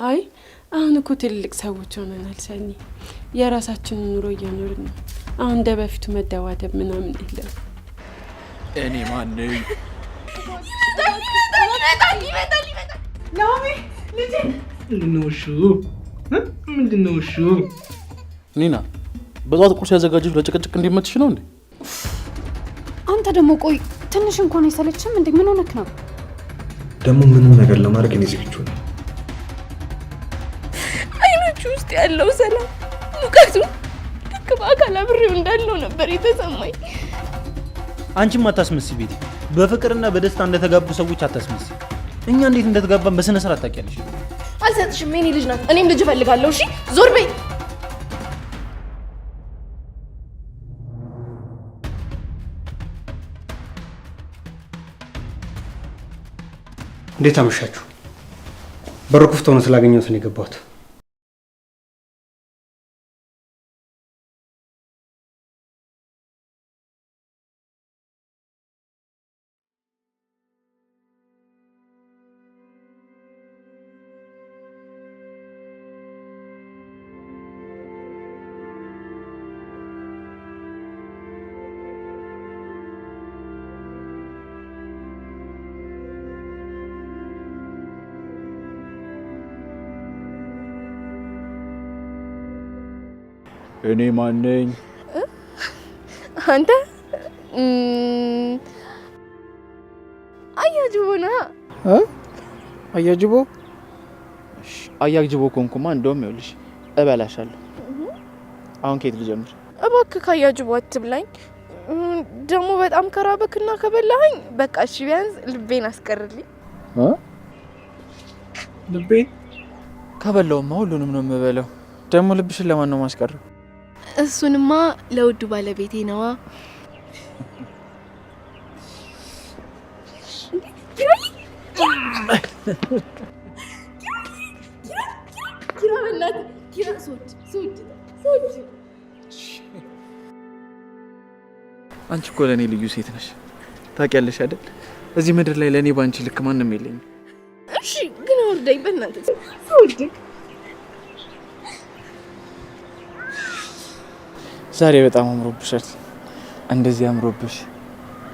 አይ አሁን እኮ ትልልቅ ሰዎች ሆነናል ሰኒ፣ የራሳችንን ኑሮ እየኖርን ነው። አሁን እንደ በፊቱ መደባደብ ምናምን የለም። እኔ ማነኝ? ይመጣል፣ ይመጣል። ናኦሚ ልጄ። ምንድነው እሹ? ምንድነው እሹ? ኒና፣ በጠዋት ቁርስ ያዘጋጀሽ ለጭቅጭቅ እንዲመችሽ ነው እንዴ? አንተ ደግሞ ቆይ ትንሽ እንኳን አይሰለችም እንዴ? ምን ሆነክ ነው? ደግሞ ምንም ነገር ለማድረግ እኔ ዝግጁ ነኝ። አይኖቹ ውስጥ ያለው ሰላም፣ ሙቀቱ ልክ በአካል አብሬው እንዳለው ነበር የተሰማኝ። አንቺም አታስመስይ ቤቲ። በፍቅርና በደስታ እንደተጋቡ ሰዎች አታስመስይ። እኛ እንዴት እንደተጋባን በስነ ስርዓት ታውቂያለሽ። አልሰጥሽም። የኔ ልጅ ናት። እኔም ልጅ እፈልጋለሁ። እሺ ዞር በይ። እንዴት አመሻችሁ? በሩ ክፍት ሆኖ ስላገኘሁት ነው የገባሁት። እኔ ማነኝ? አንተ አያጅቦ ነህ። አያጅቦ? አያጅቦ ኮንኩማ እንደውም ይኸውልሽ እበላሻለሁ። አሁን ከየት ልጀምር? እባክህ ካያጅቦ አትብላኝ። ደግሞ በጣም ከራበክና ከበላኸኝ በቃ እሺ፣ ቢያንስ ልቤን አስቀርልኝ። ልቤን ከበላውማ ሁሉንም ነው የምበላው። ደግሞ ልብሽን ለማን ነው ማስቀረው? እሱንማ ለውዱ ባለቤቴ ነዋ። ኪራ በእናትህ ኪራ፣ ስወድ ስወድ ስወድ። አንቺ እኮ ለእኔ ልዩ ሴት ነሽ፣ ታውቂያለሽ አይደል? እዚህ ምድር ላይ ለእኔ በአንቺ ልክ ማንም የለኝም። እሺ ግን አውርደኝ በእናትህ ስወድ። ዛሬ በጣም አምሮብሻል። እንደዚህ አምሮብሽ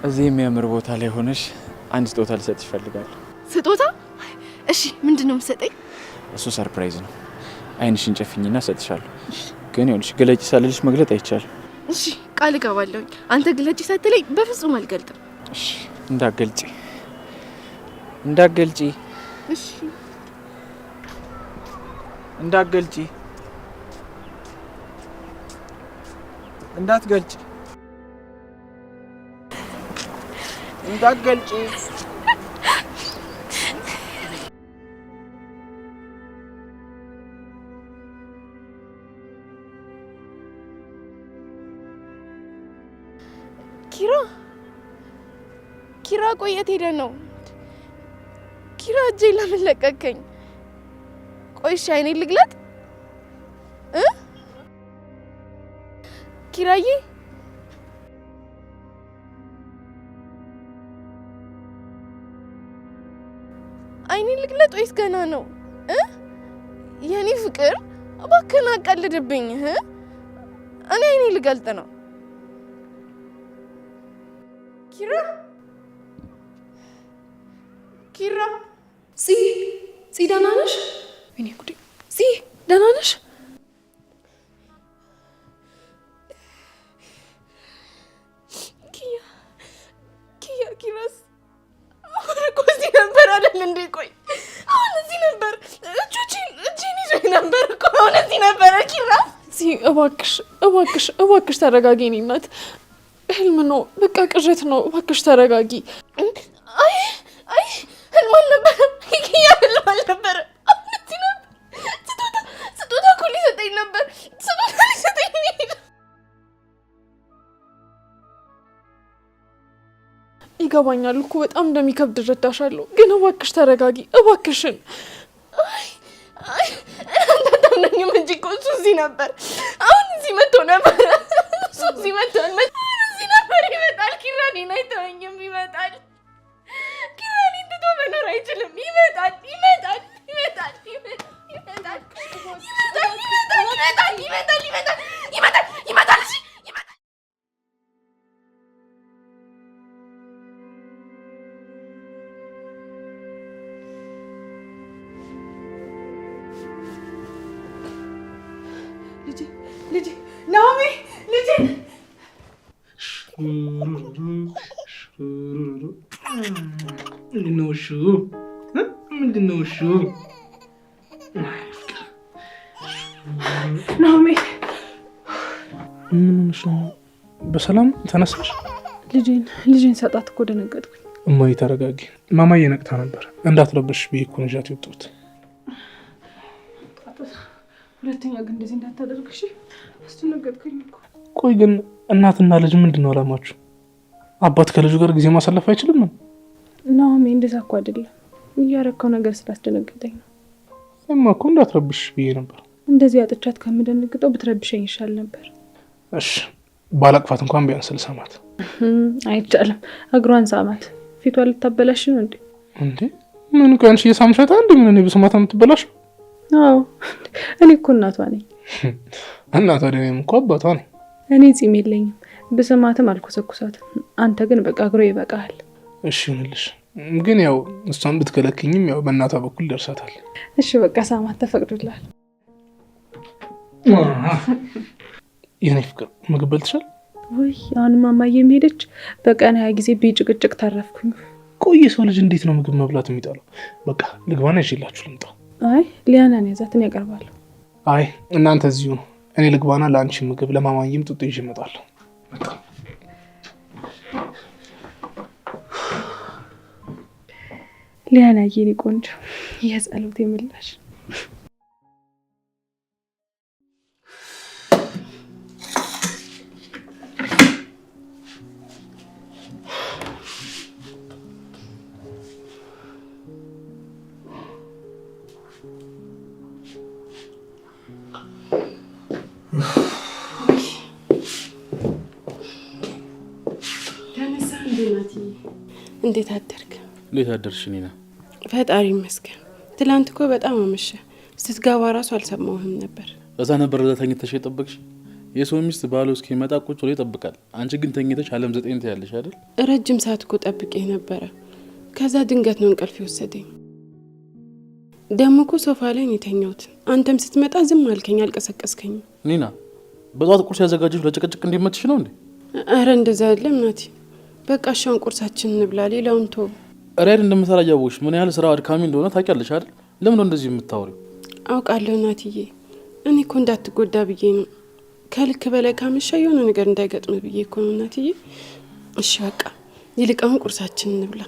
እዚህ የሚያምር ቦታ ላይ ሆነሽ አንድ ስጦታ ልሰጥሽ እፈልጋለሁ። ስጦታ? እሺ ምንድን ነው የምትሰጠኝ? እሱ surprise ነው። ዓይንሽን ጨፍኝና እሰጥሻለሁ። ግን ይኸውልሽ ግለጪ ሳልልሽ መግለጥ አይቻልም። እሺ ቃል እገባለሁኝ። አንተ ግለጪ ሳትለኝ በፍጹም አልገልጥም። እሺ እንዳትገልጪ፣ እንዳትገልጪ። እሺ እንዳትገልጪ፣ እንዳትገልጪ፣ እንዳትገልጪ። ኪራ ኪራ፣ ቆይ የት ሄደህ ነው? ኪራ እጄን ለምን ለቀከኝ? ቆይ እሺ አይኔን ልግለጥ እ ኪራዬ አይኔን ልግለጥ ወይስ ገና ነው? እ የኔ ፍቅር እባክህን አቀልድብኝ። እኔ አይኔን ልገልጥ ነው። ኪራ ኪራ፣ ፂ ፂ ደህና ነሽ? ወይኔ ጉዴ! ፂ ደህና ነሽ? ኪያ ኪያ፣ ኪራስ አሁን እኮ እዚህ ነበር አይደል እንዴ? ቆይ አሁን እዚህ ነበር፣ እጆቼን እጄን ይዞኝ ነበር እኮ አሁን እዚህ ነበረ። ኪራ ፂ እባክሽ እባክሽ እባክሽ ተረጋጊ። የእኔ እናት ህልም ነው፣ በቃ ቅዠት ነው። እባክሽ ተረጋጊ። አይ አይ ህልም አልነበረም ኪያ፣ ህልም አልነበረም። አሁን እዚህ ነበር። ስጦታ ስጦታ እኮ ሊሰጠኝ ነበር። ስጦታ ሊሰጠኝ ነው የሄደው። ይገባኛል እኮ በጣም እንደሚከብድ እረዳሻለሁ፣ ግን እባክሽ ተረጋጊ እባክሽን። አይ አይ አንተ አታምነኝም እንጂ እኮ እሱ እዚህ ነበር። አሁን እዚህ መጥቶ ነበር። እሱ እዚህ መጥቶ እዚህ ነበር። ይመጣል። ኪራ እኔን አይተወኝም። ይመጣል። ኪራ እኔን ትቶ መኖር አይችልም። ይመጣል፣ ይመጣል፣ ይመጣል፣ ይመጣል። ልጄ ናኦሚ ልጄ ምንድን ነው እሺ? ምንድን ነው እሺ? ናኦሚ ምን ሆነሽ ነው? በሰላም ተነሳሽ? ልጄን ሰጣት እኮ ደነገጥኩኝ። እማዬ ተረጋጊ። ማማዬ ነቅታ ነበር። እንዳትረብሽ ብዬ እኮ ነው ይዣት የወጣሁት። ሁለተኛ ግን እንደዚህ እንዳታደርግ እሺ? አስደነገጥኩኝ እኮ። ቆይ ግን እናትና ልጅ ምንድን ነው አላማችሁ? አባት ከልጁ ጋር ጊዜ ማሳለፍ አይችልም? ናኦሚ እንደዛ እኮ አይደለም። እያረከው ነገር ስላስደነገጠኝ ነው። እማ እኮ እንዳትረብሽ ብዬ ነበር። እንደዚህ አጥቻት ከምደነግጠው ብትረብሸኝ ይሻል ነበር። እሺ ባላቅፋት እንኳን ቢያንስ ልሰማት። አይቻልም። እግሯን ሳማት። ፊቷ ልታበላሽ ነው እንዴ? እንዴ ምን ቆይ አንቺ እየሳምሻት እንዴ? ምን እኔ ብስማት የምትበላሽ? አዎ እኔ እኮ እናቷ ነኝ። እና ታዲያ እኔም እኮ አባቷ ነኝ። እኔ ጺም የለኝም፣ ብስማትም አልኮሰኩሳትም። አንተ ግን በቃ እግሮ ይበቃሃል። እሺ ይሁንልሽ። ግን ያው እሷን ብትከለክኝም ያው በእናቷ በኩል ደርሳታል። እሺ በቃ ሳማት፣ ተፈቅዶልሃል። የኔ ፍቅር ምግብ በልተሻል? ውይ አሁን ማማዬ ሄደች። በቀን 20 ጊዜ ቢጭቅጭቅ ተረፍኩኝ። ቆይ የሰው ልጅ እንዴት ነው ምግብ መብላት የሚጠላው? በቃ ልግባና ይዤላችሁ ልምጣ። አይ ሊያናን ያዛትን ያቀርባለሁ። አይ እናንተ እዚሁ ነው፣ እኔ ልግባና ለአንቺ ምግብ ለማማዬም ጡጦ ይዤ እመጣለሁ። ሊያና የኔ ቆንጆ የጸሎቴ ምላሽ። እንዴት አደርክ? እንዴት አደርሽ ኒና? ፈጣሪ ይመስገን። ትላንት እኮ በጣም አመሸ። ስትገባ ራሱ አልሰማሁህም ነበር። እዛ ነበር እዛ ተኝተሽ የጠበቅሽ? የሰው ሚስት ባሉ እስኪመጣ ቁጭ ብሎ ይጠብቃል። አንቺ ግን ተኝተሽ ዓለም 9 ትያለሽ አይደል? ረጅም ሰዓት እኮ ጠብቄ ነበረ። ከዛ ድንገት ነው እንቅልፍ የወሰደኝ። ደግሞ እኮ ሶፋ ላይ ነው የተኛሁት። አንተም ስትመጣ ዝም አልከኝ፣ አልቀሰቀስከኝም። ኒና በጧት ቁርስ ያዘጋጀሽ ለጭቅጭቅ እንዲመችሽ ነው እንዴ? አረ እንደዛ አይደለም ናቲ። በቃ እሺ ቁርሳችንን እንብላ፣ ሌላውን ተው። ራይድ እንደምሰራ እያወቅሽ ምን ያህል ስራው አድካሚ እንደሆነ ታውቂያለሽ አይደል? ለምን ነው እንደዚህ የምታወሪው? አውቃለሁ ናትዬ፣ እኔ እኮ እንዳትጎዳ ብዬ ነው። ከልክ በላይ ካመሻ የሆነ ነገር እንዳይገጥም ብዬ እኮ ነው ናትዬ። እሺ በቃ ይልቅ አሁን ቁርሳችንን እንብላ።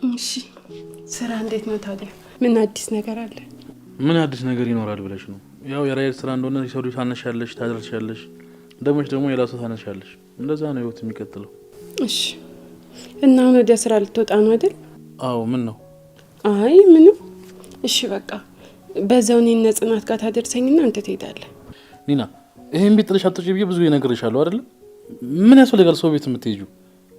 እሺ ስራ እንዴት ነው ታዲያ? ምን አዲስ ነገር አለ? ምን አዲስ ነገር ይኖራል ብለሽ ነው? ያው የራይድ ስራ እንደሆነ የሰው ልጅ ታነሻለሽ፣ ታደርሻለሽ፣ ደግሞ የራሱ ታነሻለሽ። እንደዛ ነው ህይወት የሚቀጥለው። እሺ እና አሁን ወደ ስራ ልትወጣ ነው አይደል? አዎ። ምን ነው? አይ ምንም። እሺ በቃ በዛው እኔን ጽናት ጋር ታደርሰኝና አንተ ትሄዳለህ። ኒና ይሄን ቤት ጥለሽ አትውጪ ብዬ ብዙ እነግርሻለሁ አይደል? ምን ያስፈልጋል ሰው ቤት የምትሄጂው?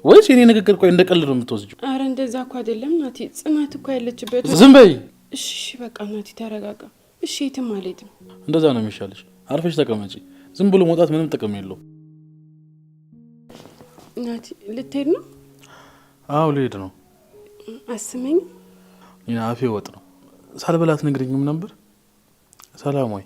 ወይስ የኔ ንግግር ቆይ እንደ ቀልድ ነው የምትወስጂው? አረ እንደዛ እኮ አይደለም ናቲ። ጽናት እኮ ያለችበት። ዝም በይ። እሺ በቃ ናቲ ተረጋጋ። እሺ የትም አልሄድም። እንደዛ ነው የሚሻልሽ። አርፈሽ ተቀመጪ። ዝም ብሎ መውጣት ምንም ጥቅም የለውም። ናቲ ልትሄድ ነው? አዎ ልሄድ ነው። አስመኝ። ኒና አፌ ወጥ ነው። ሳልበላት ነግረኝም ነበር። ሰላም ወይ?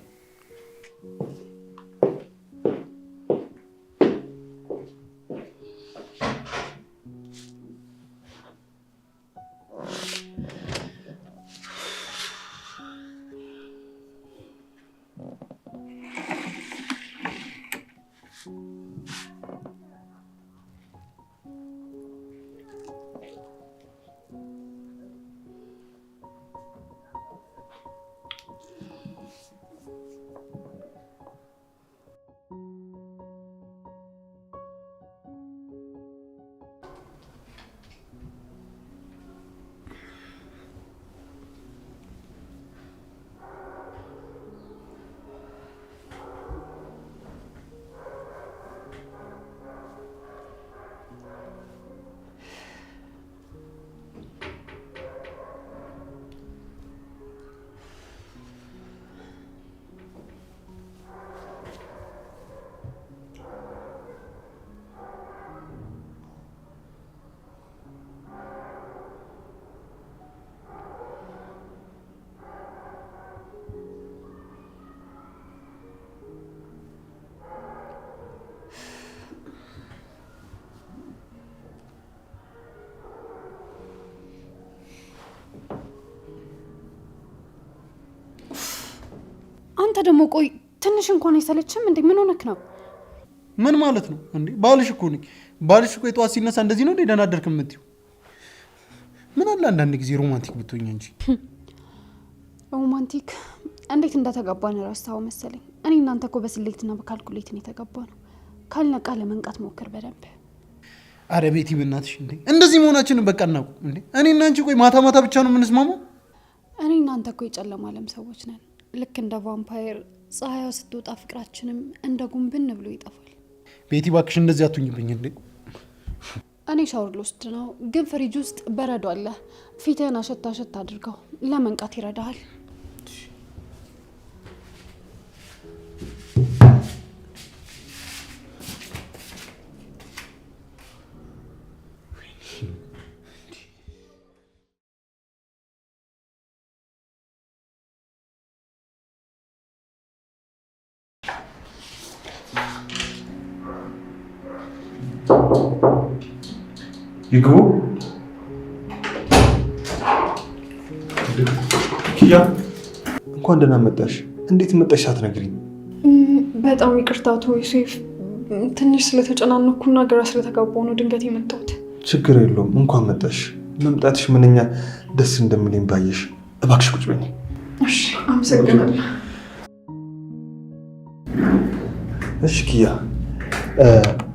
አንተ ደግሞ ቆይ ትንሽ እንኳን አይሰለችም እንዴ? ምን ሆነክ ነው? ምን ማለት ነው እንዴ? ባልሽ እኮ ነኝ። ባልሽ እኮ የጠዋት ሲነሳ እንደዚህ ነው እንዴ ደህና አደርክ የምትይው? ምን አለ አንዳንድ ጊዜ romantic ብትሆኝ እንጂ። Romantic እንዴት እንደተጋባን ረሳኸው መሰለኝ። እኔ እናንተ እኮ በስሌትና በ calculate ነው የተጋባነው። ካልነቃ ለመንቃት ሞክር በደንብ። አረ ቤቲ በእናትሽ እንዴ እንደዚህ መሆናችንን በቃ እናውቁ እንዴ። እኔ እና አንቺ ቆይ ማታ ማታ ብቻ ነው የምንስማማው? እኔ እናንተ እኮ የጨለማ ዓለም ሰዎች ነን። ልክ እንደ ቫምፓየር ፀሐይዋ ስትወጣ ፍቅራችንም እንደ ጉንብን ብሎ ይጠፋል። ቤቲ እባክሽ እንደዚህ አትሁኝብኝ እንዴ። እኔ ሻወር ልወስድ ነው፣ ግን ፍሪጅ ውስጥ በረዶ አለ። ፊትህን አሸት አሸት አድርገው፣ ለመንቃት ይረዳሃል። ይግቡ። ኪያ እንኳን ደህና መጣሽ። እንዴት መጣሽ ሳትነግሪኝ? በጣም ይቅርታ አቶ ዮሴፍ፣ ትንሽ ስለተጨናነኩና ግራ ስለተጋባሁ ነው ድንገት የመጣሁት። ችግር የለውም እንኳን መጣሽ። መምጣትሽ ምንኛ ደስ እንደሚለኝ ባየሽ። እባክሽ ቁጭ በይ። እሺ፣ አመሰግናለሁ። እሺ ኪያ፣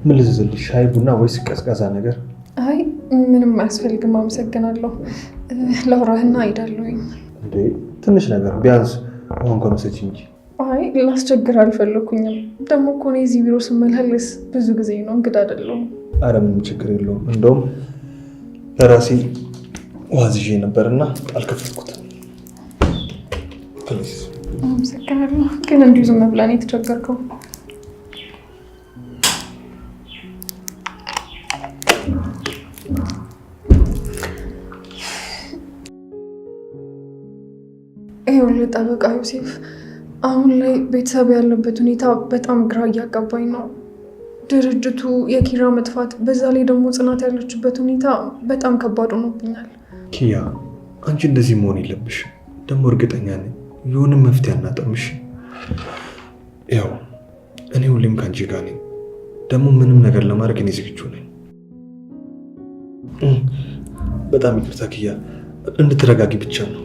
ምን ልዘዝልሽ? ሻይ ቡና ወይስ ቀዝቃዛ ነገር? አይ ምንም አያስፈልግም፣ አመሰግናለሁ። ላውራህና እሄዳለሁኝ። እንዴ ትንሽ ነገር ቢያንስ ውሃ እንኳን ውሰጂ እንጂ። አይ ላስቸግር አልፈለኩኝም። ደግሞ እኮ እኔ እዚህ ቢሮ ስመላለስ ብዙ ጊዜ ነው፣ እንግዳ አይደለሁም። አረ ምንም ችግር የለውም። እንደውም ለራሴ ውሃ ይዤ ነበርና አልከፈትኩትም። Please። አመሰግናለሁ። ግን እንዲሁ ዝም ብለህ ነው የተቸገርከው። ይኸውልህ ጠበቃ ዮሴፍ፣ አሁን ላይ ቤተሰብ ያለበት ሁኔታ በጣም ግራ እያጋባኝ ነው። ድርጅቱ፣ የኪራ መጥፋት፣ በዛ ላይ ደግሞ ጽናት ያለችበት ሁኔታ በጣም ከባድ ሆኖብኛል። ኪያ አንቺ እንደዚህ መሆን የለብሽ። ደግሞ እርግጠኛ ነኝ የሆነ መፍትሄ አናጣምሽ። ያው እኔ ሁሌም ከአንቺ ጋር ነኝ። ደግሞ ምንም ነገር ለማድረግ እኔ ዝግጁ ነኝ። በጣም ይቅርታ ኪያ፣ እንድትረጋጊ ብቻ ነው።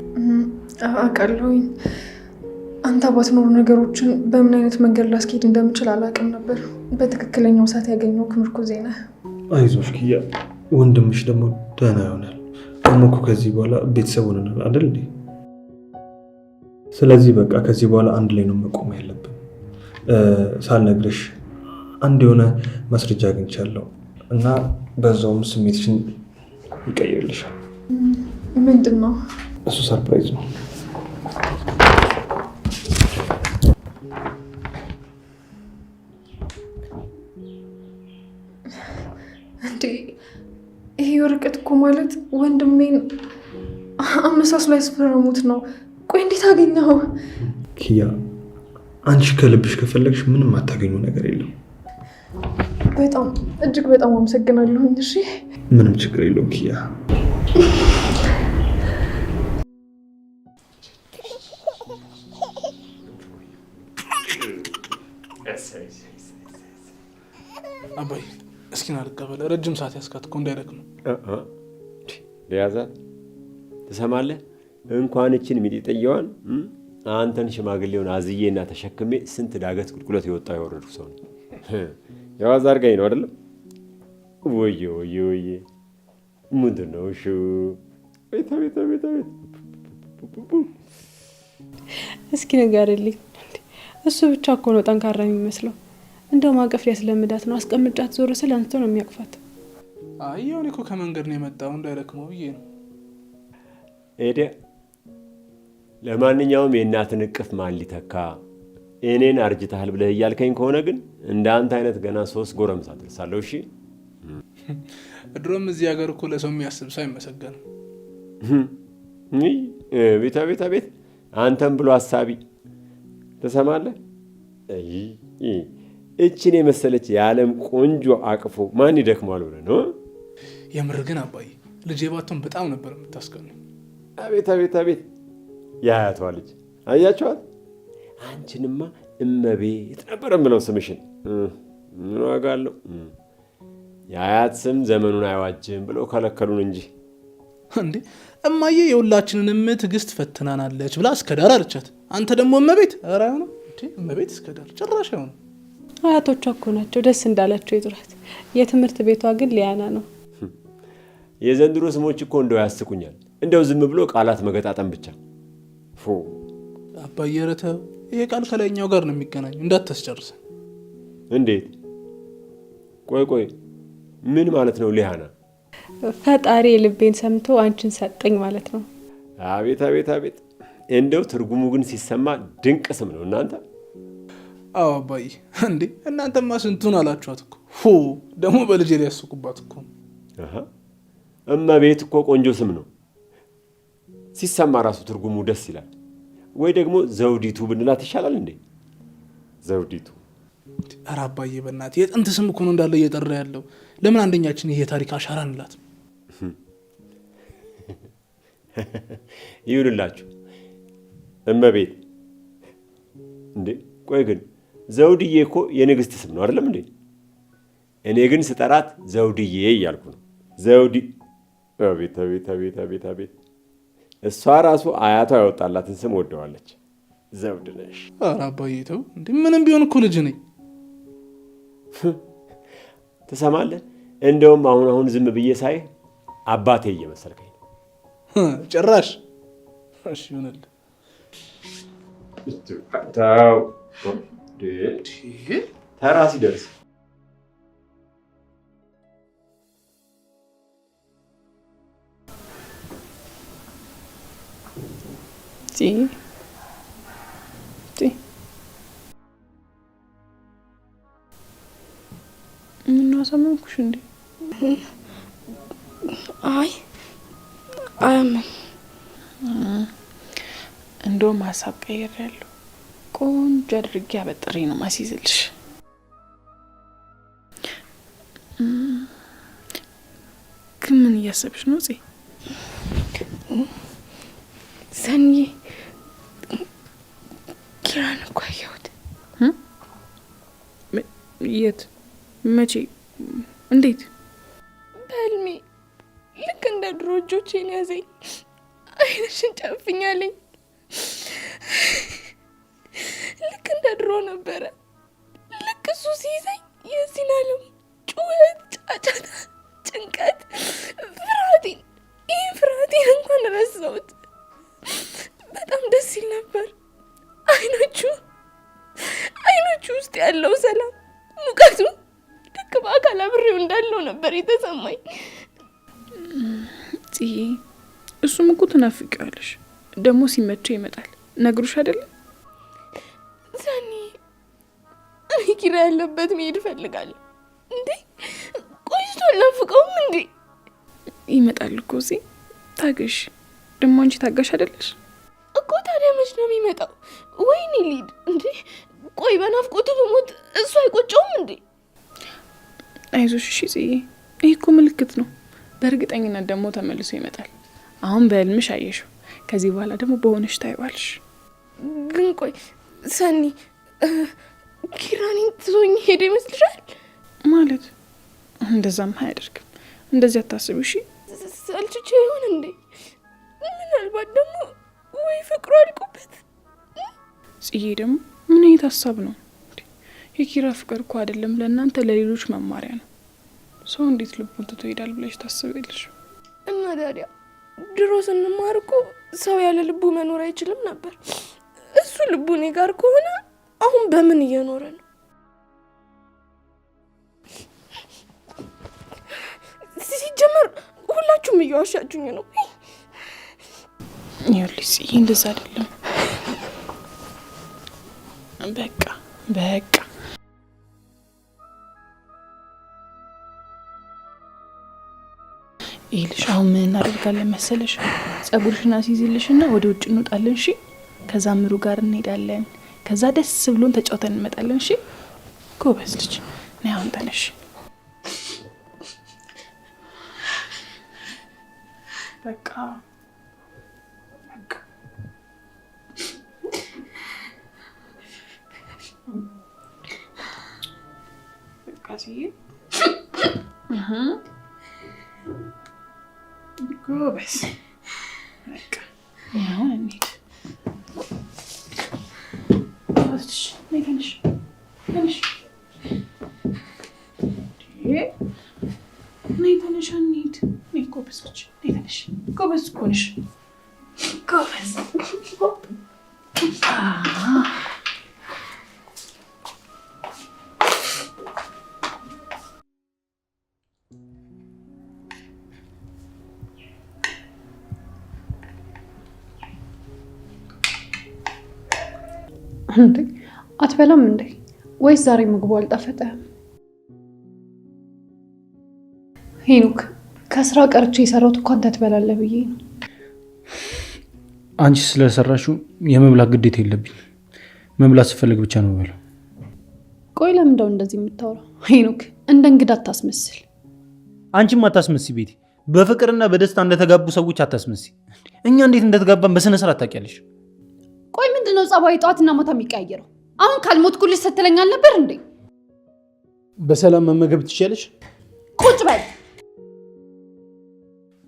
አውቃለሁኝ። አንተ ባትኖር ነገሮችን በምን አይነት መንገድ ላስኬድ እንደምችል አላውቅም ነበር። በትክክለኛው ሰዓት ያገኘው ምርኩዜ ነህ። አይዞሽ ኪያ፣ ወንድምሽ ደግሞ ደህና ይሆናል። ደግሞ እኮ ከዚህ በኋላ ቤተሰብ ሆነናል አይደል እንዴ? ስለዚህ በቃ ከዚህ በኋላ አንድ ላይ ነው መቆም ያለብን። ሳልነግርሽ አንድ የሆነ ማስረጃ አግኝቻለሁ እና በዛውም ስሜትሽን ይቀይርልሻል። ምንድን ነው እሱ? Surprise ነው። እንዴ? ይሄ ወረቀት እኮ ማለት ወንድሜን አመሳስሎ ያስፈረሙት ነው። ቆይ እንዴት አገኘኸው? ኪያ አንቺ ከልብሽ ከፈለግሽ ምንም አታገኙ ነገር የለም። በጣም እጅግ በጣም አመሰግናለሁኝ። እሺ ምንም ችግር የለውም ኪያ። አባይ እስኪ ና ልቀበል። ረጅም ሰዓት ያስካት እኮ እንዳይደክም። ለያዛት ትሰማለህ? እንኳን እችን ሚጢጥየዋን አንተን ሽማግሌውን አዝዬና ተሸክሜ ስንት ዳገት ቁልቁለት የወጣው የወረድኩ ሰው ነው። የዋዛ አድርጋኝ ነው አይደለም? ወየ ወየ ወየ! ምንድን ነው እሺ? ቤት ቤት ቤት ቤት! እስኪ ንገርልኝ። እሱ ብቻ እኮ ነው ጠንካራ የሚመስለው። እንደው ማቀፍ ሊያስለምዳት ነው። አስቀምጫት ዞር ስል አንስቶ ነው የሚያቅፋት። አይ ያው እኔ እኮ ከመንገድ ነው የመጣው እንዳይደክመው ብዬ ነው። ሄደ። ለማንኛውም የእናትን እቅፍ ማን ሊተካ? እኔን አርጅተሃል ብለህ እያልከኝ ከሆነ ግን እንደ አንተ አይነት ገና 3 ጎረምሳ ደርሳለሁ። እሺ ድሮም እዚህ ሀገር እኮ ለሰው የሚያስብ ሰው አይመሰገንም። ቤት ቤት ቤት! አንተም ብሎ አሳቢ ትሰማለህ? እችን የመሰለች የዓለም ቆንጆ አቅፎ ማን ይደክማል ብለህ ነው? የምር ግን አባዬ ልጄ ባትሆን በጣም ነበር የምታስቀኑኝ። አቤት አቤት አቤት! የአያቷ ልጅ አያችኋት? አንቺንማ እመቤት ነበር የምለው ስምሽን። ምን ዋጋ አለው? የአያት ስም ዘመኑን አይዋጅም ብለው ከለከሉን እንጂ። እንዴ እማዬ የሁላችንንም ትዕግስት ፈትናናለች ብላ እስከ ዳር አለቻት። አንተ ደግሞ እመቤት። ኧረ አይሆንም እንዴ እመቤት እስከ ዳር ጭራሽ አይሆንም። አያቶቿ እኮ ናቸው ደስ እንዳላቸው ይጥሯት። የትምህርት ቤቷ ግን ሊያና ነው። የዘንድሮ ስሞች እኮ እንደው ያስቁኛል። እንደው ዝም ብሎ ቃላት መገጣጠም ብቻ። ፎ አባዬ ኧረ ተው፣ ይሄ ቃል ከላይኛው ጋር ነው የሚገናኘው፣ እንዳታስጨርሰን። እንዴት? ቆይ ቆይ፣ ምን ማለት ነው ሊያና? ፈጣሪ ልቤን ሰምቶ አንቺን ሰጠኝ ማለት ነው። አቤት አቤት አቤት! እንደው ትርጉሙ ግን ሲሰማ ድንቅ ስም ነው እናንተ። አዎ አባዬ፣ እንዴ እናንተማ ስንቱን አላችኋት እኮ። ፎ ደግሞ በልጄ ሊያስቁባት እኮ። እመቤት እኮ ቆንጆ ስም ነው። ሲሰማ ራሱ ትርጉሙ ደስ ይላል። ወይ ደግሞ ዘውዲቱ ብንላት ይሻላል እንዴ? ዘውዲቱ። ኧረ አባዬ በእናትህ የጥንት ስም እኮ ነው እንዳለ እየጠራ ያለው። ለምን አንደኛችን ይሄ የታሪክ አሻራ እንላት? ይሁንላችሁ እመቤት። እንዴ ቆይ ግን ዘውድዬ እኮ የንግስት ስም ነው አይደለም እንዴ? እኔ ግን ስጠራት ዘውድዬ እያልኩ ነው። ዘውዲ። አቤት አቤት አቤት አቤት አቤት! እሷ ራሱ አያቷ ያወጣላትን ስም ወደዋለች። ዘውድ ነሽ። ኧረ አባዬ ተው እንዴ፣ ምንም ቢሆን እኮ ልጅ ነኝ። ትሰማለህ? እንደውም አሁን አሁን ዝም ብዬ ሳይ አባቴ እየመሰልከኝ ነው። ጭራሽ። እሺ ይሁንልህ። ተው ተራ ሲደርስ ምነው አሳመምኩሽ እንዴ? አይ አያምም። እንደውም ሀሳብ ቀይሬያለሁ። ቆንጆ አድርጌ አበጥሬ ነው ማስይዝልሽ። ግን ምን እያሰብሽ ነው ጽ? ሰንዬ ኪራን እኮ አየሁት። የት? መቼ? እንዴት? በህልሜ ልክ እንደ ድሮ እጆቼን ያዘኝ፣ አይንሽን ጨፍኝ አለኝ። ልክ እንደ ድሮ ነበረ። ልክ እሱ ሲይዘኝ የዚህን ዓለም ጩኸት፣ ጫጫታ፣ ጭንቀት፣ ፍርሃቴን ይህን ፍርሃቴን እንኳን ረሳሁት። በጣም ደስ ይል ነበር። አይኖቹ ውስጥ ያለው ሰላም፣ ሙቀቱ ልክ በአካል አብሬው እንዳለው ነበር የተሰማኝ። ጽዬ እሱም እኮ ትናፍቂዋለሽ። ደግሞ ሲመቸው ይመጣል። ነግሮሽ አይደለም? ሰኒ እኔ ኪራ ያለበት መሄድ እፈልጋለሁ። እንዴ ቆይቶ አልናፍቀውም እንዴ? ይመጣል እኮ ጽ፣ ታገሽ። ደግሞ አንቺ ታጋሽ አይደለሽ እኮ። ታዲያ መች ነው የሚመጣው? ወይኔ ልሂድ እንዴ? ቆይ በናፍቆቱ ብሞት እሱ አይቆጨውም እንዴ? አይዞሽ እሺ ጽዬ፣ ይህ እኮ ምልክት ነው። በእርግጠኝነት ደግሞ ተመልሶ ይመጣል። አሁን በህልምሽ አየሽው፣ ከዚህ በኋላ ደግሞ በሆነሽ ታይዋለሽ። ግን ቆይ ሰኒ፣ ኪራኔን ትቶኝ ሄደ ይመስልሻል? ማለት እንደዛም አያደርግም። እንደዚህ አታስቢ እሺ። ሰልችቼ ይሆን እንዴ? ምናልባት ደግሞ ወይ ፍቅሩ አልቆበት። ጽዬ ደግሞ ምን አይነት ሀሳብ ነው? የኪራ ፍቅር እኮ አይደለም ለእናንተ ለሌሎች መማሪያ ነው። ሰው እንዴት ልቡን ትቶ ይሄዳል ብለሽ ታስቢያለሽ? እና ታዲያ ድሮ ስንማር እኮ ሰው ያለ ልቡ መኖር አይችልም ነበር። እሱ ልቡ እኔ ጋር ከሆነ አሁን በምን እየኖረ ነው? ሲጀመር ሁላችሁም እየዋሻችሁኝ ነው። ይኸውልሽ ጽዬ፣ እንደዛ አይደለም። በቃ በቃ ይኸውልሽ አሁን ምን እናደርጋለን መሰለሽ? ጸጉርሽን አስይዝልሽና ወደ ውጭ እንወጣለን። እሺ? ከዛ ምሩ ጋር እንሄዳለን። ከዛ ደስ ብሎን ተጫውተን እንመጣለን። እሺ? ጎበዝ ልጅ። ነይ አሁን ተነሽ። በቃ አስዬ። ጎበዝ። በቃ አሁን እንሂድ። እሺ፣ ነይ ተነሽ፣ ተነሽ፣ ነይ ተነሽ፣ እንሂድ። ነይ ጎበዝ ልጅ፣ ነይ ተነሽ። ጎበዝ እኮ ነሽ፣ ጎበዝ። እንዴ አትበላም እንዴ? ወይስ ዛሬ ምግቡ አልጣፈጠህም? ሄኖክ፣ ከስራ ቀርቼ የሰራሁት እኮ አንተ ትበላለህ ብዬ ነው። አንቺ ስለሰራሽው የመብላት ግዴታ የለብኝ። መብላት ስፈልግ ብቻ ነው የምበላው። ቆይ ለምንድነው እንደዚህ የምታወራው? ሄኖክ፣ እንደ እንግዳ አታስመስል። አንቺም አታስመስይ ቤቲ። በፍቅርና በደስታ እንደተጋቡ ሰዎች አታስመስይ። እኛ እንዴት እንደተጋባን በስነ ስርዓት ታውቂያለሽ። ቆይ ምንድነው ጸባይ ጠዋትና ማታ የሚቀያየረው? አሁን ካልሞትኩልሽ ስትለኝ አልነበር እንዴ? በሰላም መመገብ ትችያለሽ። ቁጭ በል።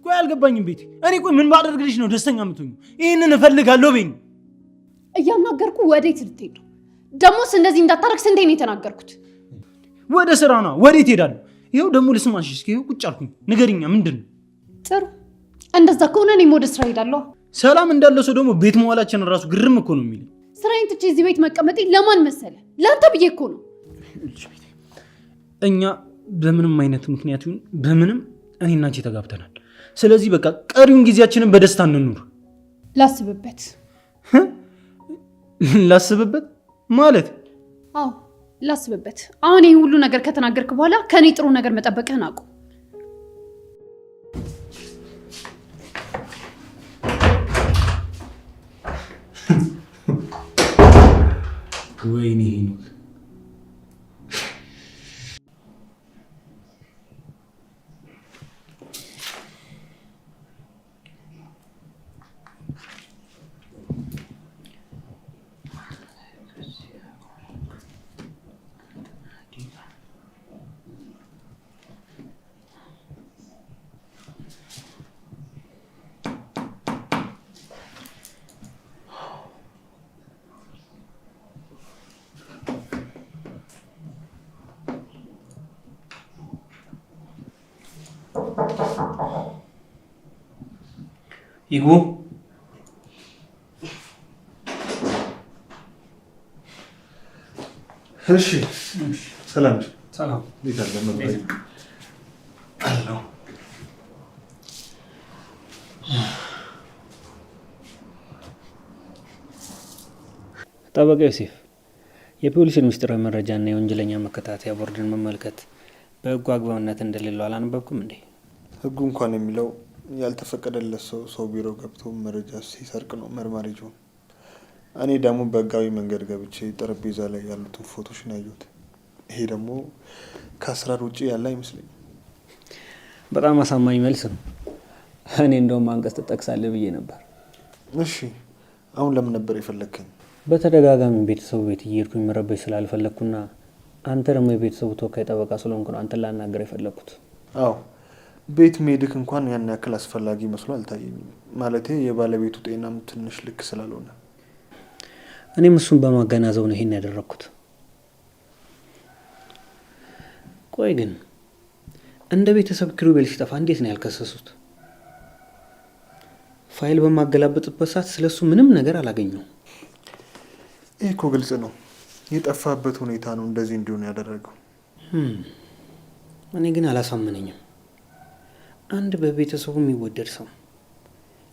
ቆይ አልገባኝም ቤቲ። እኔ ቆይ ምን ባደርግልሽ ነው ደስተኛ የምትሆኚው? ይህንን እፈልጋለሁ በይኝ። እያናገርኩ ወዴት ልትሄድ ነው? ደግሞስ እንደዚህ እንዳታረግ ስንቴ ነው የተናገርኩት? ወደ ስራ ነዋ። ወዴት እሄዳለሁ? ይኸው ደግሞ ልስማሽ እስኪ። ይኸው ቁጭ አልኩኝ። ንገሪኛ፣ ምንድን ነው? ጥሩ፣ እንደዛ ከሆነ እኔም ወደ ስራ እሄዳለሁ። ሰላም እንዳለ ሰው ደግሞ ቤት መዋላችን እራሱ ግርም እኮ ነው የሚለኝ። ስራዬን ትቼ እዚህ ቤት መቀመጤ ለማን መሰለ? ለአንተ ብዬ እኮ ነው። እኛ በምንም አይነት ምክንያት ይሁን በምንም እኔና አንቺ ተጋብተናል። ስለዚህ በቃ ቀሪውን ጊዜያችንን በደስታ እንኑር። ላስብበት። ላስብበት ማለት? አዎ ላስብበት። አሁን ይህ ሁሉ ነገር ከተናገርክ በኋላ ከእኔ ጥሩ ነገር መጠበቅህን አቁም። ወይኔ ሄኖክ፣ ይግቡ። እሺ፣ ሰላም። ሰላም። እንዴት አለ? አለው። ጠበቃ ዮሴፍ፣ የፖሊስን ምስጢራዊ መረጃና የወንጀለኛ መከታተያ ቦርድን መመልከት በሕጉ አግባብነት እንደሌለው አላነበብኩም እንዴ? ሕጉ እንኳን የሚለው ያልተፈቀደለት ሰው ሰው ቢሮ ገብቶ መረጃ ሲሰርቅ ነው መርማሪ ጆን። እኔ ደግሞ በህጋዊ መንገድ ገብቼ ጠረጴዛ ላይ ያሉትን ፎቶች ነው ያየሁት። ይሄ ደግሞ ከአሰራር ውጭ ያለ አይመስለኝም። በጣም አሳማኝ መልስ ነው። እኔ እንደውም አንቀጽ ትጠቅሳለህ ብዬ ነበር። እሺ፣ አሁን ለምን ነበር የፈለግከኝ? በተደጋጋሚ ቤተሰቡ ቤት እየሄድኩኝ መረበሽ ስላልፈለግኩና አንተ ደግሞ የቤተሰቡ ተወካይ ጠበቃ ስለሆንኩ ነው አንተን ላናገር የፈለግኩት። አዎ፣ ቤት መሄድክ እንኳን ያን ያክል አስፈላጊ መስሎ አልታየኝም። ማለቴ የባለቤቱ ጤናም ትንሽ ልክ ስላልሆነ። እኔም እሱን በማገናዘብ ነው ይሄን ያደረግኩት። ቆይ ግን እንደ ቤተሰብ ኪሩቤል ሲጠፋ እንዴት ነው ያልከሰሱት? ፋይል በማገላበጥበት ሰዓት ስለሱ ምንም ነገር አላገኘሁም። ይህ እኮ ግልጽ ነው። የጠፋበት ሁኔታ ነው እንደዚህ እንዲሆን ያደረገው። እኔ ግን አላሳመነኝም። አንድ በቤተሰቡ የሚወደድ ሰው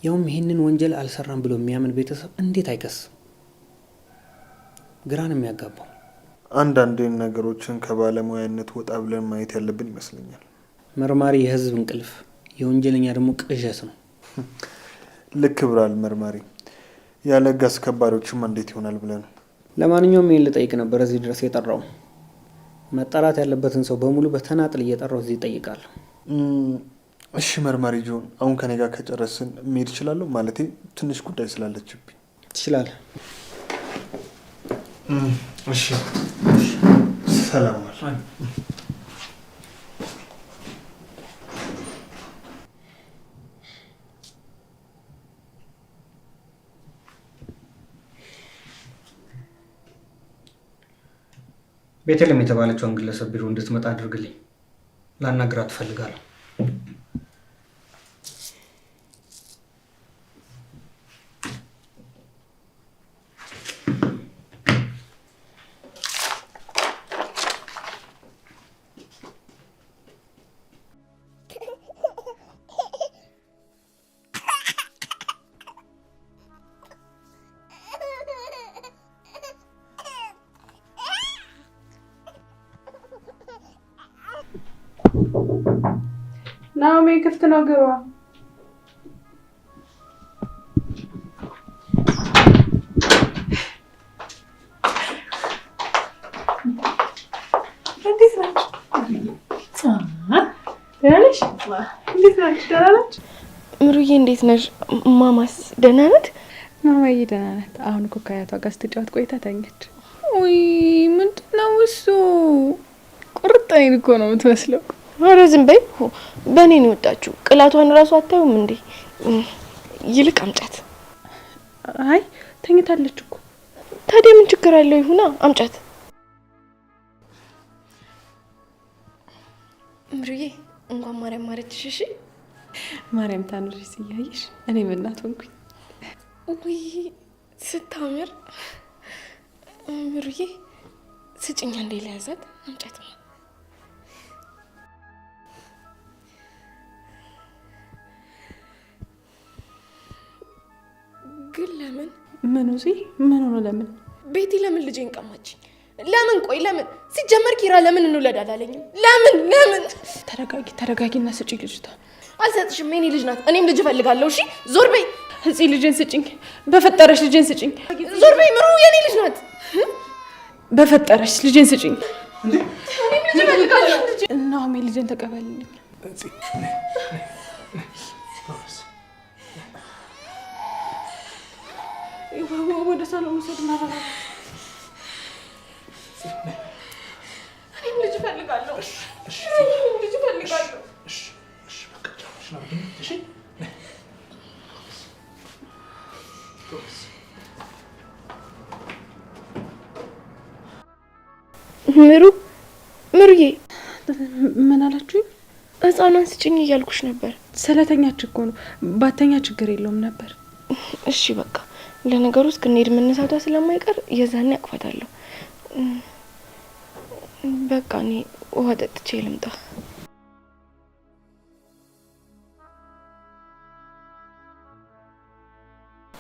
ያውም ይህንን ወንጀል አልሰራም ብሎ የሚያምን ቤተሰብ እንዴት አይከስም? ግራ ነው የሚያጋባው። አንዳንዴ ነገሮችን ከባለሙያነት ወጣ ብለን ማየት ያለብን ይመስለኛል። መርማሪ የህዝብ እንቅልፍ፣ የወንጀለኛ ደግሞ ቅዠት ነው። ልክ ብሏል መርማሪ። ያለ ህግ አስከባሪዎችማ እንዴት ይሆናል ብለህ ነው። ለማንኛውም ይህን ልጠይቅ ነበር እዚህ ድረስ የጠራው። መጠራት ያለበትን ሰው በሙሉ በተናጥል እየጠራው እዚህ እጠይቃለሁ። እሺ መርማሪ ጆን፣ አሁን ከኔ ጋር ከጨረስን መሄድ እችላለሁ? ማለቴ ትንሽ ጉዳይ ስላለችብኝ። ትችላለህ። እሺ፣ ሰላም ዋል። ቤተልሔም የተባለችውን ግለሰብ ቢሮ እንድትመጣ አድርግልኝ። ላናግራት እፈልጋለሁ። ናኦሚ ክፍት ነው፣ ግባ። እንዴት ናችሁ? ደህና ነሽ? እንዴት ናችሁ? ደህና ናችሁ? ምሩዬ እንዴት ነሽ? ማማስ ደህና ናት? ማማዬ ደህና ናት። አሁን እኮ ከአያቷ ጋር ስትጫወት ቆይታ ተኛች። ውይ ምንድን ነው እሱ? ቁርጥ አይን እኮ ነው የምትመስለው። ኧረ ዝም በይ። በእኔ ነው የወጣችው። ቅላቷን እራሱ አታዩም እንዴ? ይልቅ አምጫት። አይ ተኝታለች እኮ። ታዲያ ምን ችግር አለው? ይሁና አምጫት። ምሩዬ እንኳን ማርያም ማረችሽ። እሺ ማርያም ታኑርሽ እያየሽ እኔም እናት ሆንኩኝ። ውይ ስታምር። ምሩዬ ስጭኛ እንዴ ለያዛት። አምጫት ነው። ግን ለምን ምኑ እዚህ ምን ሆኖ ለምን ቤቲ ለምን ልጄን ቀማችኝ? ለምን ቆይ ለምን ሲጀመር ኪራ ለምን እንውለድ አላለኝም? ለምን ለምን? ተረጋጊ ተረጋጊና ስጪኝ ልጅቷ። አልሰጥሽም። የኔ ልጅ ናት። እኔም ልጅ እፈልጋለሁ። እሺ ዞር በይ። እፂ ልጄን ስጭኝ፣ በፈጠረሽ ልጄን ስጭኝ። ዞር በይ ምሩ፣ የኔ ልጅ ናት። በፈጠረሽ ልጄን ስጭኝ። እኔም ልጅ እፈልጋለሁ። ናኦሚ ልጄን ተቀበልልኝ። ወደ ሳሎን ውሰድ። እኔም ልጅ እፈልጋለሁ። እኔም ልጅ እፈልጋለሁ። ምሩ ምሩዬ፣ ምን አላችሁኝ? ሕፃኗን ስጭኝ እያልኩሽ ነበር። ስለተኛች እኮ ነው። ባተኛ ችግር የለውም ነበር። እሺ በቃ ለነገሩ እስክንሄድ መነሳቷ ስለማይቀር የዛኔ አቅፋታለሁ። በቃ እኔ ውሃ ጠጥቼ ልምጣ።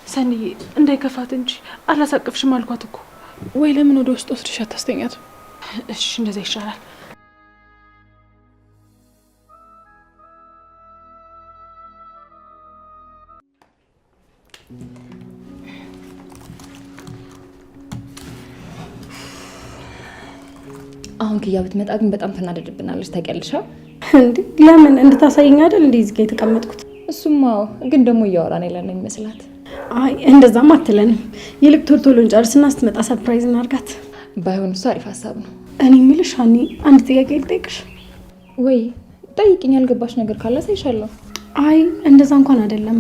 ሰንዬ እንዳይከፋት እንጂ አላሳቅፍሽም አልኳት እኮ። ወይ ለምን ወደ ውስጥ ወስድሽ አታስተኛትም? እሺ እንደዛ ይሻላል። አሁን ክያ ብትመጣ ግን በጣም ትናደድብናለች። ታውቂያለሽ? እንዴ ለምን እንድታሳይኝ አይደል እንዴ እዚህ ጋር የተቀመጥኩት? እሱማ ግን ደግሞ እያወራን የለን ነው የሚመስላት። አይ እንደዛም አትለንም። ይልቅ ቶሎ ቶሎ እንጨርስና ስትመጣ surprise እናርጋት። ባይሆን እሱ አሪፍ ሀሳብ ነው። እኔ የምልሽ ሀኒ፣ አንድ ጥያቄ ልጠይቅሽ። ወይ ጠይቅኝ፣ ያልገባሽ ነገር ካለ አሳይሻለሁ። አይ እንደዛ እንኳን አይደለም።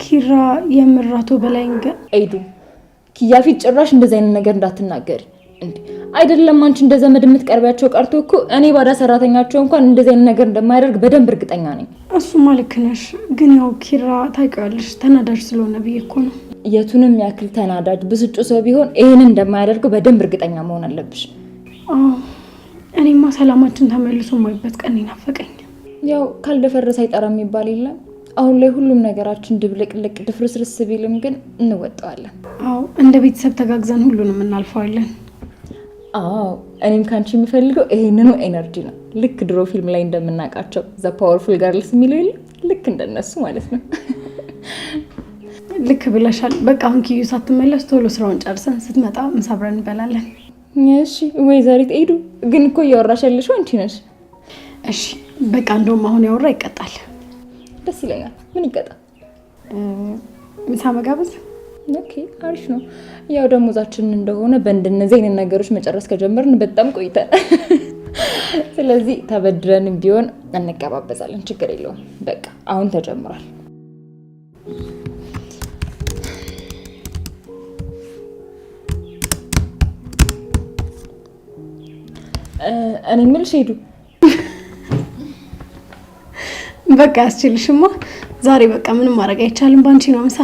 ኪራ የምራቶ በላይ ኤዱ፣ ኪያ ፊት ጭራሽ እንደዚህ አይነት ነገር እንዳትናገሪ። እንዴ አይደለም አንቺ እንደ ዘመድ የምትቀርቢያቸው ቀርቶ እኮ እኔ ባዳ ሰራተኛቸው እንኳን እንደዚህ አይነት ነገር እንደማያደርግ በደንብ እርግጠኛ ነኝ። እሱማ ልክ ነሽ፣ ግን ያው ኪራ ታውቂዋለሽ ተናዳጅ ስለሆነ ብዬ እኮ ነው። የቱንም ያክል ተናዳጅ ብስጩ ሰው ቢሆን ይሄንን እንደማያደርገው በደንብ እርግጠኛ መሆን አለብሽ። አዎ እኔማ ሰላማችን ተመልሶ ማይበት ቀን ናፈቀኝ። ያው ካልደፈረሰ አይጠራም የሚባል የለም። አሁን ላይ ሁሉም ነገራችን ድብልቅልቅ ድፍርስርስ ቢልም ግን እንወጣዋለን። አዎ እንደ ቤተሰብ ተጋግዘን ሁሉንም እናልፈዋለን። አዎ እኔም ካንቺ የምፈልገው ይሄንኑ energy ነው። ልክ ድሮ ፊልም ላይ እንደምናውቃቸው the powerful girls የሚለው የለም፣ ልክ እንደነሱ ማለት ነው። ልክ ብለሻል። በቃ አሁን ኪዩ ሳትመለስ ቶሎ ስራውን ጨርሰን ስትመጣ ምሳ አብረን እንበላለን። እሺ ወይዘሪት ኤዱ፣ ግን እኮ እያወራሽ ያለሽው አንቺ ነሽ። እሺ በቃ እንደውም አሁን ያወራ ይቀጣል። ደስ ይለኛል። ምን ይቀጣ? ምሳ መጋበዝ። Okay አሪፍ ነው። ያው ደሞዛችን እንደሆነ በእንደነዚህ አይነት ነገሮች መጨረስ ከጀመርን በጣም ቆይተናል። ስለዚህ ተበድረንም ቢሆን እንገባበዛለን፣ ችግር የለውም። በቃ አሁን ተጀምሯል። እኔ የምልሽ ሄዱ በቃ አስችልሽማ። ዛሬ በቃ ምንም ማድረግ አይቻልም። ባንቺ ነው ምሳ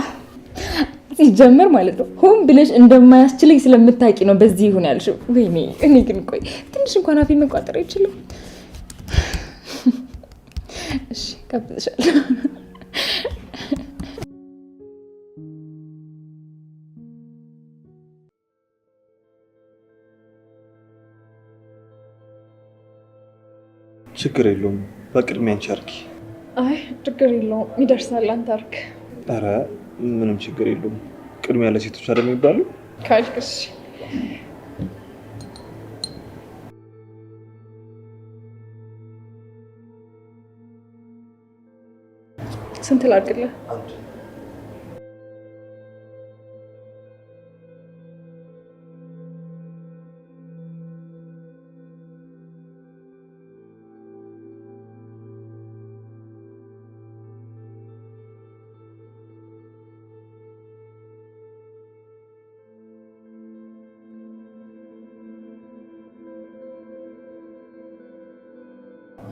ሲጀመር ማለት ነው። ሆን ብለሽ እንደማያስችለኝ ስለምታውቂ ነው በዚህ ይሁን ያልሽው። ወይኔ እኔ ግን ቆይ ትንሽ እንኳን አፌ መቋጠር አይችልም። እሺ ጋብዝሻለሁ። ችግር የለውም። በቅድሚያ አንቺ አድርጊ። አይ ችግር የለውም ይደርሳል። አንተ አድርግ። ኧረ ምንም ችግር የለውም። ቅድሚያ ለሴቶች አይደል የሚባለው? ካልክ እሺ። ስንት ላድርግልህ?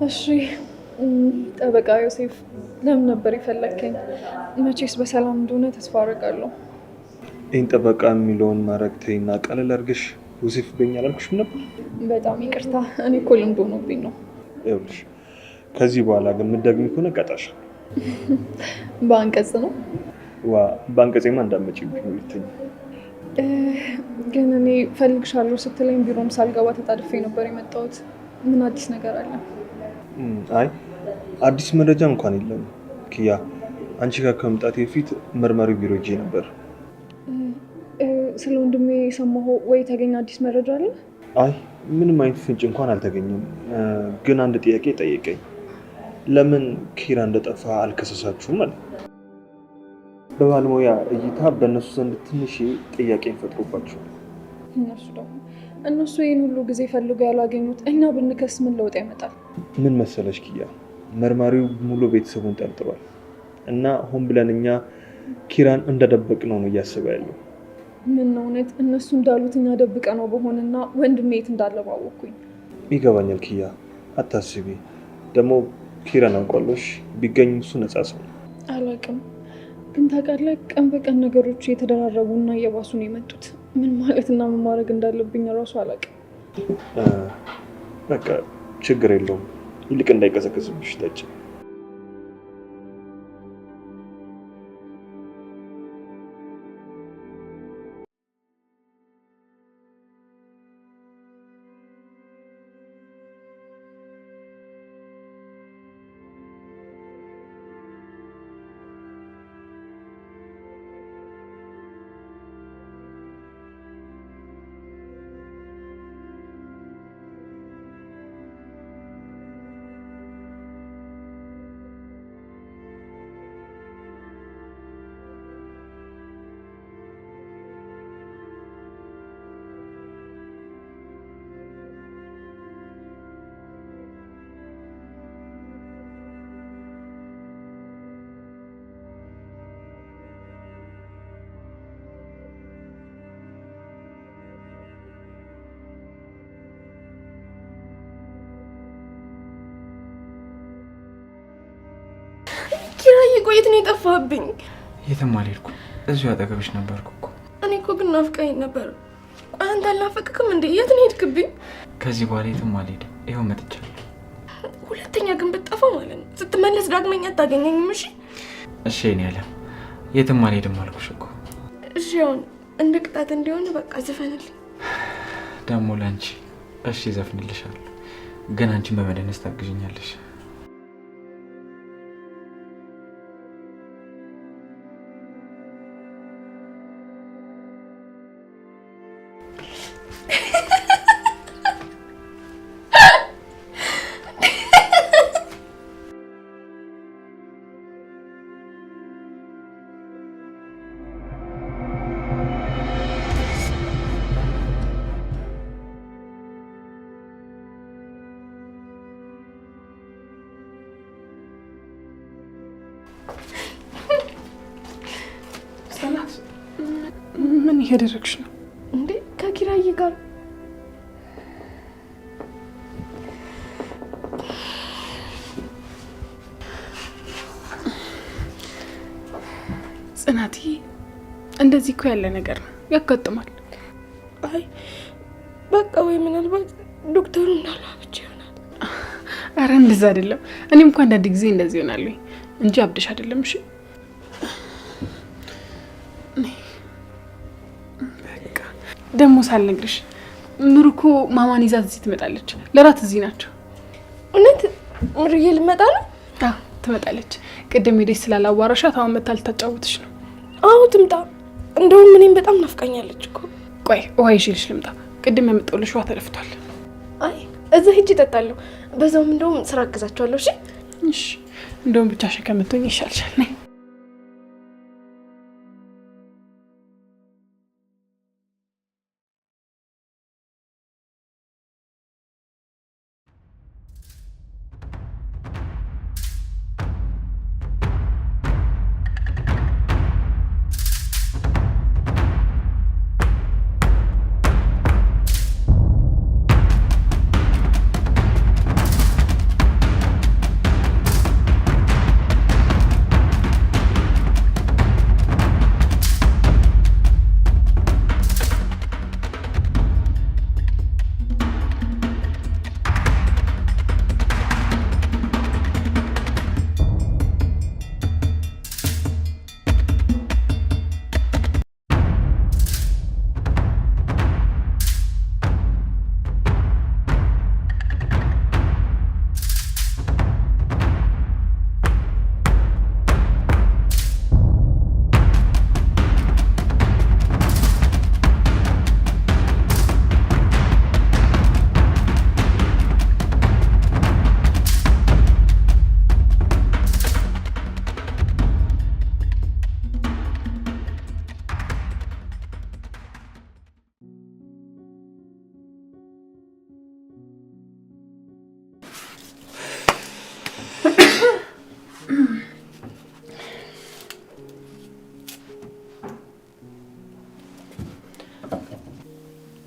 እሺ ጠበቃ ዮሴፍ፣ ለምን ነበር የፈለግከኝ? መቼስ በሰላም እንደሆነ ተስፋ አደርጋለሁ። ይህን ጠበቃ የሚለውን ማድረግ ተይና ቀለል አድርገሽ ዮሴፍ በኛ አላልኩሽም ነበር? በጣም ይቅርታ፣ እኔ እኮ ልምድ ሆኖብኝ ነው። ይኸውልሽ ከዚህ በኋላ ግን የምትደግሚ ከሆነ እቀጣሻለሁ። በአንቀጽ ነው? ዋ በአንቀጼማ እንዳትመጪብኝ ሁለተኛ። ግን እኔ ፈልግሻለሁ ስትለኝ ቢሮም ሳልገባ ተጣድፌ ነበር የመጣሁት። ምን አዲስ ነገር አለ? አይ አዲስ መረጃ እንኳን የለም ኪያ። አንቺ ጋር ከመምጣቴ በፊት መርማሪው ቢሮ ሄጄ ነበር። ስለ ወንድሜ የሰማኸው ወይ የተገኘ አዲስ መረጃ አለ? አይ ምንም አይነት ፍንጭ እንኳን አልተገኘም። ግን አንድ ጥያቄ ጠየቀኝ። ለምን ኪራ እንደጠፋ አልከሰሳችሁም አለ። በባለሙያ እይታ በእነሱ ዘንድ ትንሽ ጥያቄን ፈጥሮባቸዋል። እነሱ ደግሞ እነሱ ይህን ሁሉ ጊዜ ፈልገው ያላገኙት እኛ ብንከስ ምን ለውጥ ያመጣል? ምን መሰለሽ ኪያ፣ መርማሪው ሙሉ ቤተሰቡን ጠርጥሯል እና ሆን ብለን እኛ ኪራን እንደደበቅ ነው እያሰበ ያለው። ምን ነው እውነት እነሱ እንዳሉት እኛ ደብቀ ነው በሆነና ወንድሜ የት እንዳለ ባወቅኩኝ። ይገባኛል ኪያ፣ አታስቢ። ደግሞ ኪራን አውቋለሽ፣ ቢገኝ እሱ ነፃ ሰው ነው። አላውቅም፣ ግን ታውቃለህ፣ ቀን በቀን ነገሮች እየተደራረቡና እየባሱ ነው የመጡት። ምን ማለትና ምን ማድረግ እንዳለብኝ እራሱ አላውቅም። በቃ ችግር የለውም። ይልቅ እንዳይቀዘቅዝብሽ ጠጪ። ኪራዬ ቆይ የት ነው የጠፋህብኝ? የትም አልሄድኩም፣ እዚሁ አጠገብሽ ነበርኩ እኮ። እኔ እኮ ግን ናፍቀኸኝ ነበር። ቆይ አንተ አልናፈቅክም እንዴ? የት ነው የሄድክብኝ? ከዚህ በኋላ የትም አልሄድም፣ ይኸው መጥቻለሁ። ሁለተኛ ግን ብትጠፋ ማለት ነው ስትመለስ ዳግመኛ አታገኘኝም። እሺ? እሺ የእኔ ዓለም፣ የትም አልሄድም አልኩሽ እኮ። እሺ አሁን እንደ ቅጣት እንዲሆን በቃ ዝፈንልኝ። ደግሞ ለአንቺ እሺ እዘፍንልሻለሁ፣ ግን አንቺን በመደነስ ታግዥኛለሽ። ምን እያደረግሽ ነው እንዴ? ከኪራዬ ጋር። ጽናትዬ፣ እንደዚህ እኮ ያለ ነገር ነው፣ ያጋጥማል። አይ በቃ ወይ ምናልባት ዶክተሩ እንዳለው አብጄ ይሆናል። አረ እንደዛ አይደለም። እኔም እኮ አንዳንድ ጊዜ እንደዚህ ይሆናል እንጂ አብደሽ አይደለም። እሺ በቃ ደግሞ ሳልነግርሽ ምሩ እኮ ማማን ይዛት እዚህ ትመጣለች። ለራት እዚህ ናቸው። እውነት ምሩዬ ልመጣ ነው? አዎ ትመጣለች። ቅድም ሄደሽ ስላላዋራሻት አሁን መታ ልታጫውትሽ ነው። አዎ ትምጣ። እንደውም እኔም በጣም ናፍቃኛለች እኮ። ቆይ ውሃ ይዤልሽ ልምጣ። ቅድም ያመጣሁልሽ ውሃ ተደፍቷል። አይ እዛ ሂጅ እጠጣለሁ። በዛውም እንደውም ስራ አግዛቸዋለሁ። እሺ እሺ። እንደውም ብቻሽን ከምትሆኝ ይሻልሻል። ነይ።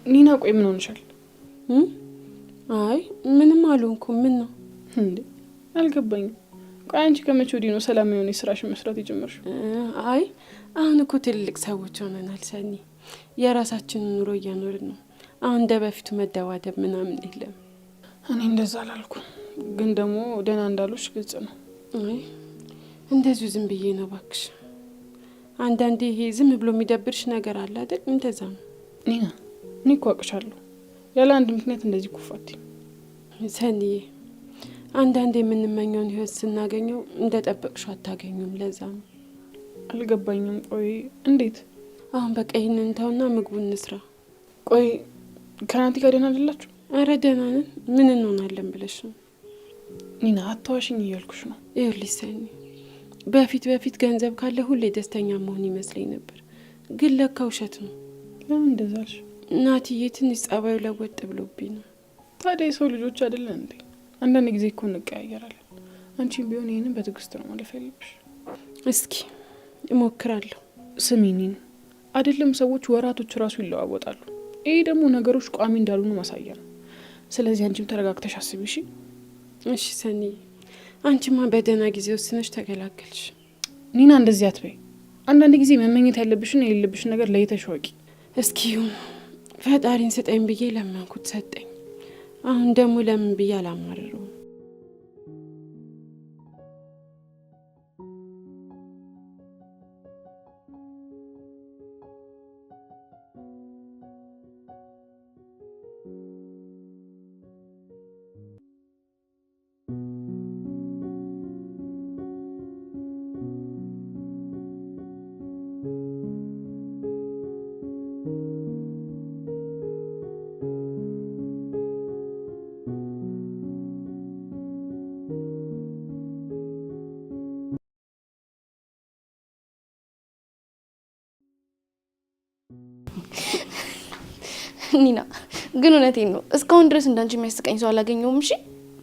ኒና ቆይ ምን ሆንሻል? አይ ምንም አልሆንኩም። ምን ነው እንዴ? አልገባኝም። ቆይ አንቺ ከመቼ ወዲህ ነው ሰላም የሆነ የስራሽን መስራት የጀመርሽው? አይ አሁን እኮ ትልልቅ ሰዎች ሆነናል ሰኒ፣ የራሳችንን ኑሮ እየኖርን ነው። አሁን እንደ በፊቱ መደባደብ ምናምን የለም። እኔ እንደዛ አላልኩም፣ ግን ደግሞ ደህና እንዳሉሽ ግልጽ ነው። አይ እንደዚሁ ዝም ብዬ ነው እባክሽ። አንዳንዴ ይሄ ዝም ብሎ የሚደብርሽ ነገር አለ አይደል? እንደዛ ነው። ኒና እኔ እኮ አውቅሻለሁ። ያለ አንድ ምክንያት እንደዚህ ኩፋቲ ሰኒዬ፣ አንዳንዴ የምንመኘውን ህይወት ስናገኘው እንደ ጠበቅሽው አታገኙም። ለዛ ነው። አልገባኝም። ቆይ እንዴት? አሁን በቃ ይህንን ተውና ምግቡን እንስራ። ቆይ ከናቲ ጋር ደህና አይደላችሁ? አረ ደህና ነን። ምን እንሆናለን ብለሽ ነው? ኒና አታዋሽኝ እያልኩሽ ነው። ይኸውልሽ ሰኒ፣ በፊት በፊት ገንዘብ ካለ ሁሌ ደስተኛ መሆን ይመስለኝ ነበር፣ ግን ለካ ውሸት ነው። ለምን እንደዛ አልሽ? ናትዬ ትንሽ ጸባዩ ለወጥ ብሎብኝ ነው። ታዲያ የሰው ልጆች አይደለን እንዴ? አንዳንድ ጊዜ እኮ እንቀያየራለን። አንቺም ቢሆን ይህንን በትዕግስት ነው ማለፍ ያለብሽ። እስኪ እሞክራለሁ። ስሚ ኒና፣ አይደለም ሰዎች ወራቶች ራሱ ይለዋወጣሉ። ይሄ ደግሞ ነገሮች ቋሚ እንዳልሆኑ ማሳያ ነው። ስለዚህ አንቺም ተረጋግተሽ አስቢ። እሺ? እሺ ሰኒ፣ አንቺማ በደህና ጊዜ ወስነሽ ተገላገልሽ። ኒና እንደዚህ አትበይ። አንዳንድ ጊዜ መመኘት ያለብሽን የሌለብሽን ነገር ለይተሽ ወቂ። እስኪ ይሁን፣ ፈጣሪን ስጠኝ ብዬ ለመንኩት፣ ሰጠኝ። አሁን ደግሞ ለምን ብዬ አላማርረውም። ኒና ግን እውነቴን ነው፣ እስካሁን ድረስ እንዳንቺ የሚያስቀኝ ሰው አላገኘሁም። እሺ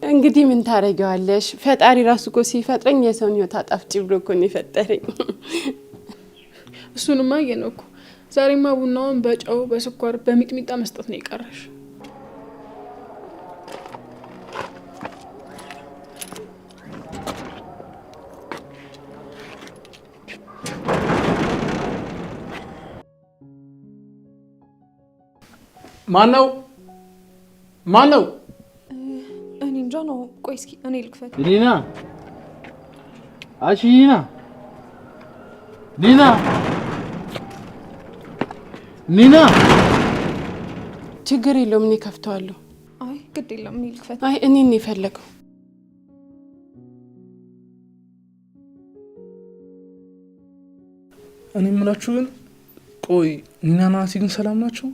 እንግዲህ ምን ታረጊዋለሽ? ፈጣሪ ራሱ እኮ ሲፈጥረኝ የሰውን ሕይወት አጣፍጪ ብሎ እኮ ነው የፈጠረኝ። እሱንማ አየነው እኮ። ዛሬማ ቡናውን በጨው በስኳር በሚጥሚጣ መስጠት ነው የቀረሽ። ማነው? ማነው? እኔ እንጃ ነው። ቆይ እስኪ እኔ ልክፈት። ሊና፣ አቺ ሊና፣ ሊና፣ ሊና። ችግር የለውም፣ እኔ ከፍተዋለሁ። አይ ግድ የለም፣ እኔ ልክፈት። አይ እኔን ነው የፈለገው። እኔ የምላችሁ ግን ቆይ ኒና ናቲ ግን ሰላም ናቸው?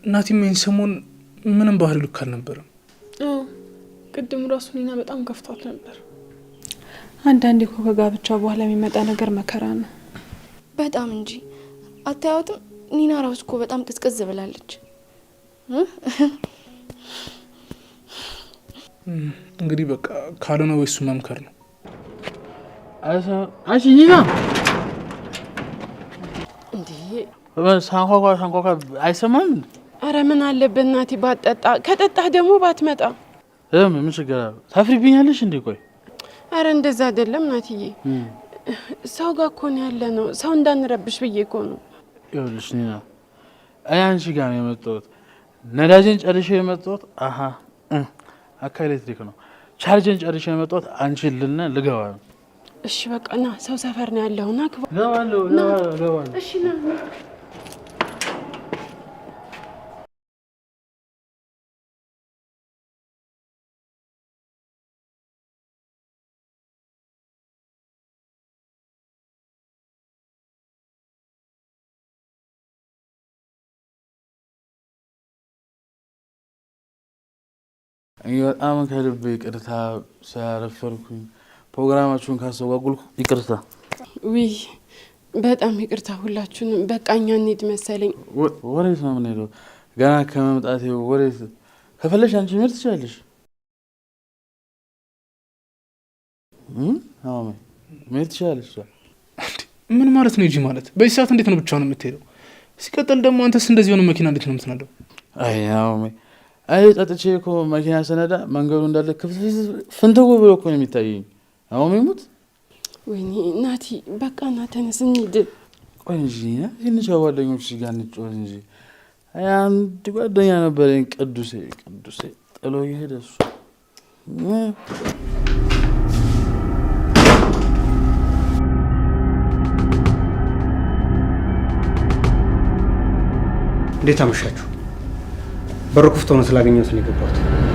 ናቲም ይሄን ሰሞን ምንም ባህሪ ልክ አልነበረም። አዎ ቅድም ራሱ ኒና በጣም ከፍቷት ነበር። አንዳንዴ እኮ ከጋብቻ በኋላ የሚመጣ ነገር መከራ ነው። በጣም እንጂ አታያትም? ኒና ራሱ እኮ በጣም ቅዝቅዝ ብላለች። እንግዲህ በቃ ካልሆነ ወይ እሱ መምከር ነው። አቺ ኒና እንዴ ሳንኳኳ ሳንኳኳ አይሰማም? አረ ምን አለበት ናቲ ባትጠጣ፣ ከጠጣህ ደግሞ ባትመጣ። ምን ችግር አለው? ታፍሪብኛለሽ እንዴ? ቆይ አረ እንደዛ አይደለም ናቲዬ፣ ሰው ጋር እኮ ነው ያለ ነው። ሰው እንዳንረብሽ ብዬ እኮ ነው። ይኸውልሽ ኒና፣ እኔ አንቺ ጋር ነው የመጣሁት። ነዳጅን ጨርሼ የመጣሁት አሀ አካ ኤሌክትሪክ ነው። ቻርጅን ጨርሼ የመጣሁት አንቺን ልና ልገባ ነው። እሺ በቃ ና፣ ሰው ሰፈር ነው ያለው። ና ግባ። እገባለሁ፣ እገባለሁ። እሺ ና። በጣም ከልብ ይቅርታ ስላረፈርኩኝ፣ ፕሮግራማችሁን ካስተጓጉልኩ ይቅርታ። ውይ በጣም ይቅርታ ሁላችሁንም። በቃ እኛ እንሂድ መሰለኝ። ወዴት ነው የምንሄደው? ገና ከመምጣቴ ወዴት? ከፈለሽ አንቺ መሄድ ትችላለሽ። መሄድ ትችላለሽ። ምን ማለት ነው? ሂጂ ማለት በዚህ ሰዓት እንዴት ነው ብቻውን የምትሄደው? ሲቀጥል ደግሞ አንተስ እንደዚህ የሆነ መኪና እንዴት ነው የምትነዳው? አይ ናኦሚ፣ አይ ጠጥቼ እኮ መኪና ስነዳ መንገዱ እንዳለ ፍንትው ብሎ እኮ ነው የሚታየኝ። ናኦሚ ሙት። ወይኔ ናቲ፣ በቃ ና ተነስ እንሂድ። ቆይ እንጂ ትንሽ ጓደኞች ጋር እንጫወት እንጂ። አንድ ጓደኛ ነበረኝ ቅዱሴ፣ ቅዱሴ ጥሎ እየሄደ እሱ። እንዴት አመሻችሁ? በሩ ክፍት ሆኖ ስላገኘሁት ነው የገባሁት።